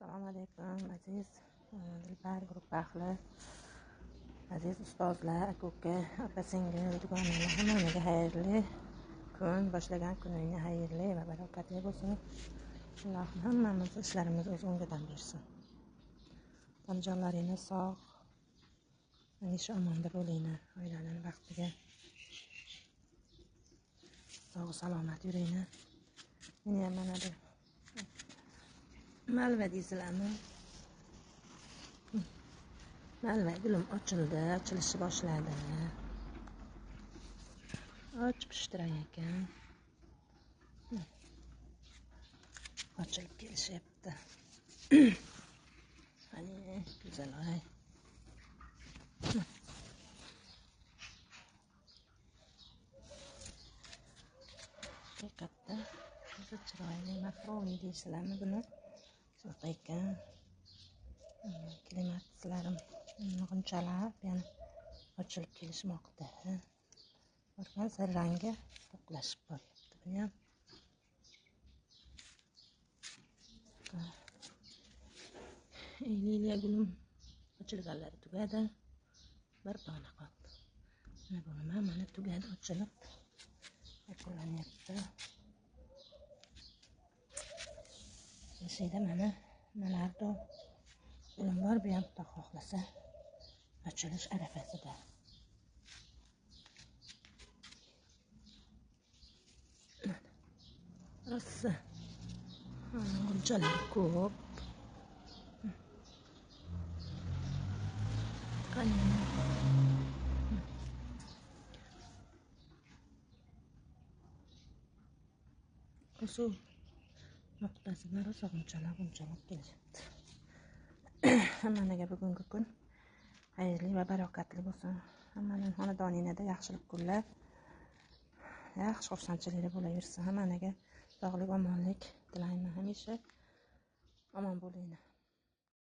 Assalomu alaykum aziz dilbar guruh ahli, aziz ustozlar, aka-uka, opa-singil, dugonalar, hammaga xayrli kun, boshlagan kuningni xayrli va barakatli bo'lsin. Allohim hammamizni ishlarimizni o'z o'ngidan bersin. Onajonlaringiz sog', hamisha omonda bo'linglar, oilaning baxtiga sog' salomat yuringlar. Meni ham mana bu malva deysizlarmi? Malva gulim ochildi, ochilishni boshladi. Och pishtirar ekan. Ochilib kelishyapti. Qani, go'zal oy. Haqiqatda o'zi chiroyli makroni deysizlarmi buni? Shunaqa ekan. Klimatlarim g'unchalar yana ochilib kelishmoqda. Borgan sari rangi to'qlashib boryapti. Buni ham liliya gulim ochilganlari tugadi. Bir dona qoldi. Mana bu nima? Mana tugadi, ochilib yakunlanyapti. Eshikda mana malardo gulim bor, bu ham xudo xohlasa ochilish arafasida. Rosa g'unchalar ko'p. Qani. Suv nuqtasida rosa g'unchalab kelyapti. Hammaga bugungi kun xayrli va barakatli bo'lsin. Hammaning xonadoningizda yaxshilik kunlar, yaxshi xursandchiliklar bo'laversin. Hammaga sog'lik, omonlik tilayman hamisha. Omon bo'linglar.